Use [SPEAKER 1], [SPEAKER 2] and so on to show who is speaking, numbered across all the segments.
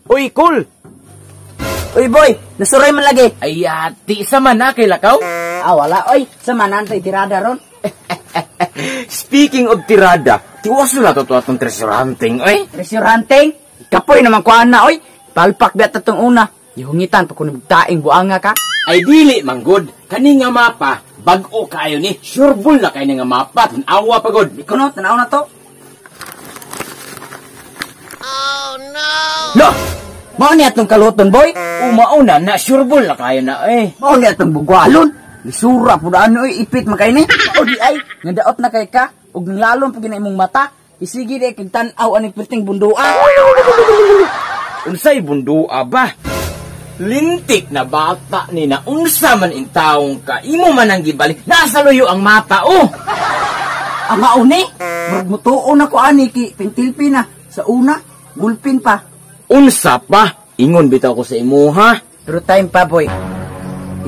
[SPEAKER 1] Uy, cool.
[SPEAKER 2] Uy, boy, nasuray man lagi.
[SPEAKER 1] Ay, ati sa man na kay lakaw.
[SPEAKER 2] Ah, wala, oy. Sa manan tay tirada ron.
[SPEAKER 1] Speaking of tirada, tiwas na to atong treasure hunting, oy.
[SPEAKER 2] Treasure hunting? Kapoy naman kuan na, oy. Palpak biya tatong una. Ihungitan pa kung taing buanga ka.
[SPEAKER 1] Ay, dili, manggod. Kani nga mapa, bag-o kayo ni. Sureball na kayo nga mapa. Tanawa pa, god.
[SPEAKER 2] Ikuno, tanaw na to.
[SPEAKER 1] Oh, no! Lo!
[SPEAKER 2] Mao ni atong kaluton, boy.
[SPEAKER 1] Umauna na, sureball na kayo na, eh.
[SPEAKER 2] Mao ni atong bugwalon. Lisura po na ano, ipit man kayo ni. O di ay, nga daot na kay ka, ug lalom po gina imong mata. Isigi di kag tan-aw aning perting bundua.
[SPEAKER 1] Unsay bundua ba? Lintik na bata ni na unsa man intawong ka, imo man ang gibalik. Nasa luyo ang mapa, oh!
[SPEAKER 2] Ang mauni, murag mutuo na ko ani ki pintilpi na. Sa una, gulpin pa.
[SPEAKER 1] Unsa pa? Ingon bitaw ko sa imuha.
[SPEAKER 2] Pero time pa, boy.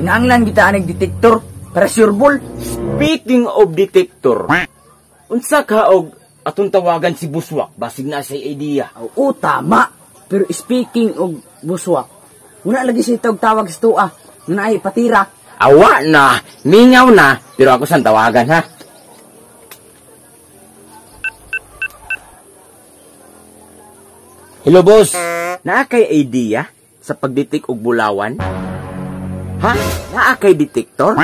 [SPEAKER 2] Inaanglan kita aning detector para sure ball.
[SPEAKER 1] Speaking of detector, unsa ka og atong tawagan si Buswak basig na sa idea?
[SPEAKER 2] Oo, tama. Pero speaking of Buswak, wala lagi siya tawag sa tuwa. Nga ay patira.
[SPEAKER 1] Awa na, mingaw na. Pero ako saan tawagan, ha? Hello, boss. Naa kay idea sa pagdetek og bulawan? Ha? Naa kay detector?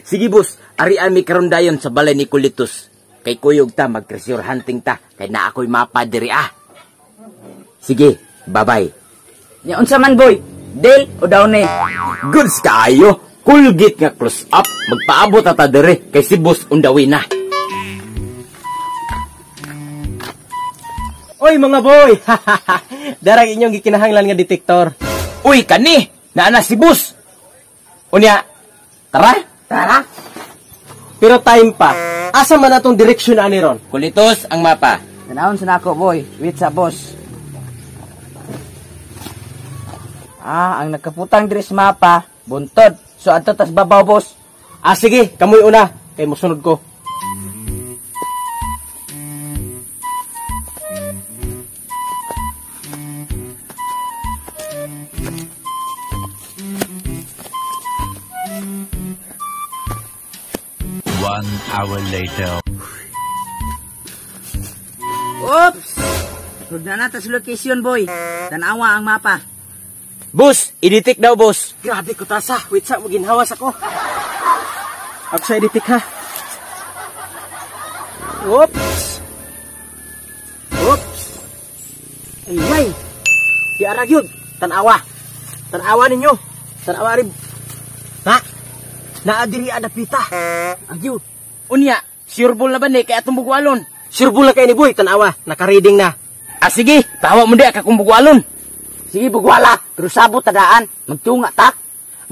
[SPEAKER 1] Sige, boss. Ari ami karon dayon sa balay ni Kulitos. Kay kuyog ta, mag-treasure hunting ta. Kay naa ako'y mapa diri, ah. Sige, bye-bye.
[SPEAKER 2] Nya unsa man, boy? Deal o down eh?
[SPEAKER 1] Goods kaayo. Kulgit nga close up. Magpaabot ata diri kay si boss undawi na.
[SPEAKER 3] Oy mga boy. Darag inyong gikinahanglan nga detector.
[SPEAKER 1] Uy kani, naa na si boss. Unya, tara.
[SPEAKER 2] Tara.
[SPEAKER 3] Pero time pa. Asa man atong direksyon ani ron?
[SPEAKER 1] Kulitos ang mapa.
[SPEAKER 2] Tanawon sa nako, boy. Wait sa boss. Ah, ang nagkaputang diri sa mapa, buntod. So adto tas babaw, boss.
[SPEAKER 3] Ah, sige, kamoy una kay mosunod ko.
[SPEAKER 4] One hour later.
[SPEAKER 2] Oops! Sud na natas location, boy. Tanawa ang mapa.
[SPEAKER 1] Boss, i-detect daw, boss.
[SPEAKER 3] Grabe ko tasa. Wait sa, maginhawas ako. Ako sa i-detect, ha? Oops! Oops! Ay, ay! Di arag yun. Tanawa. Tanawa ninyo. Tanawa rin. Na! Naadiri adapita.
[SPEAKER 1] Agyo. Unya, sure ball na ba ni? Kaya atong bugwalon.
[SPEAKER 3] Sure ball na kayo ni boy. Tanawa. Naka-reading na.
[SPEAKER 1] Ah, sige. Tawa mo di akong bugwalon.
[SPEAKER 2] Sige, bugwala. Pero sabot tadaan. Magtunga ta.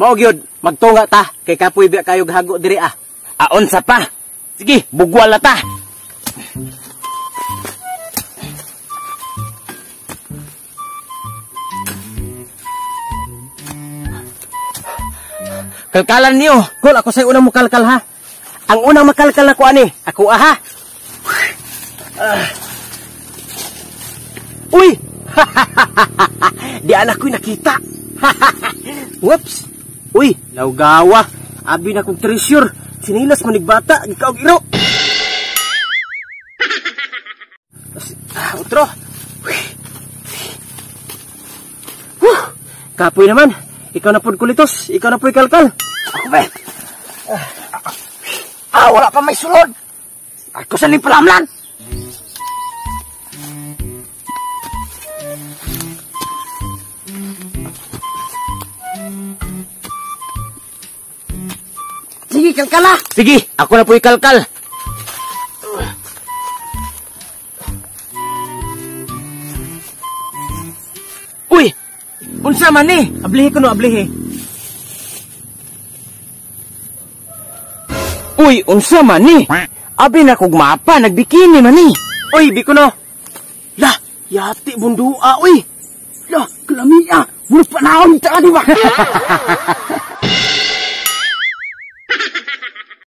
[SPEAKER 3] Mao gyud, magtunga ta. Kay kapoy biya kayo gahago diri, ah.
[SPEAKER 1] Aon sa pa. Sige, bugwala ta. Kalkalan niyo.
[SPEAKER 3] Kol, ako sa'yo unang mukalkal, ha. Ang unang makalkal na ko ani, ako, aha. Uy! Di anak ko'y nakita. Whoops! Uy, lawgawa. Abi na kong treasure. Sinilas manigbata, gikaog iro. Otro. Huh. Kapoy naman. Ikaw na pod, Kulitos. Ikaw na po'y kalkal.
[SPEAKER 2] Ako ba? Ah, wala pa may sulod. Ako sa ni palamlan. Sige, kalkala.
[SPEAKER 1] Sige, ako na po'y kalkal. Uy! Unsa man ni?
[SPEAKER 3] Ablihi ko no, ablihi.
[SPEAKER 1] Uy, unsa man ni? Abi na kog mapa, nagbikini man ni.
[SPEAKER 3] Uy, biko no. La, yati bundua, uy.
[SPEAKER 2] La, kalamia. Murag panahon ta di ba?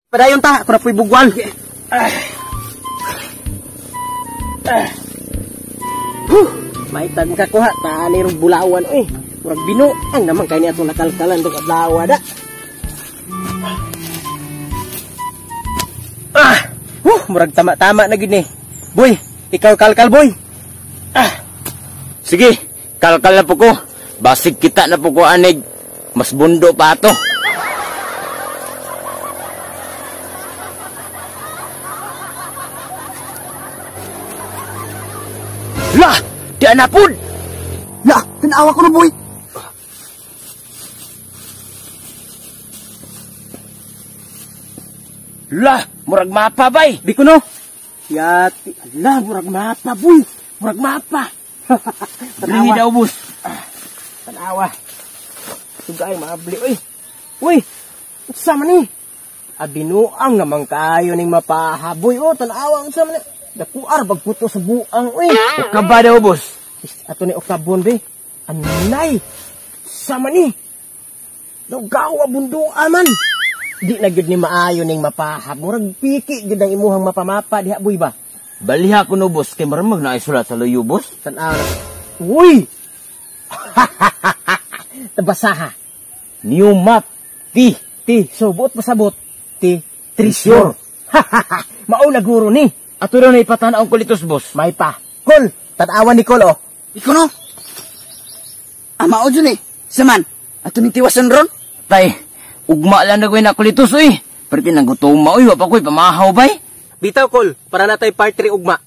[SPEAKER 3] Padayon ta, ako na po'y bugwal. Huh. Maitag makakuha ta ani rong bulawan oy. Murag binuang naman kay ni atong nakalkalan tong adlaw da. Ah, murag tama-tama na gid ni. Boy, ikaw kalkal boy. Ah.
[SPEAKER 1] Sige, kalkal na po ko. Basig kita na po ko anig. Mas bundo pa ato. Lah, di anapod.
[SPEAKER 2] Lah, tanawa ko na boy.
[SPEAKER 1] Lah, murag mapa bay.
[SPEAKER 3] Di ko no. Yati, ala, murag mapa boy. Murag mapa.
[SPEAKER 1] Blingi daw bus.
[SPEAKER 3] Tanawa. Tugay maabli oy. Uy, unsa man ni? Abinuang naman kayo ning mapahaboy. Oh, tanawa unsa man ni? Dakuar bagputo sa buang oy.
[SPEAKER 1] Ukaba daw bus.
[SPEAKER 3] Is, ato ni okabon be. Anay. Sama ni. Lugaw bundua man. Di na gyud ni maayo ning mapahab. Murag piki gyud ang imuhang mapamapa diha boy ba.
[SPEAKER 1] Baliha ko no boss kay maramag na isulat sa luyo boss.
[SPEAKER 3] Tanawa na. Uy. Tabasaha.
[SPEAKER 1] New map. T.
[SPEAKER 3] T. So buot pasabot. T. Treasure. Mao na guro ni.
[SPEAKER 1] Ato raw na ipatan-aw kulitos boss.
[SPEAKER 3] May pa. Kol. Tanawa ni Kol oh.
[SPEAKER 2] Ikaw no. Ama o dyan eh. Saman, ato ni tiwasan ron.
[SPEAKER 1] Tay, ugma lang na ko na kulitos oy. Perti nang gutom oy, wa pa ko'y pamahaw bay.
[SPEAKER 3] Bitaw Kol, para natay part 3 ugma.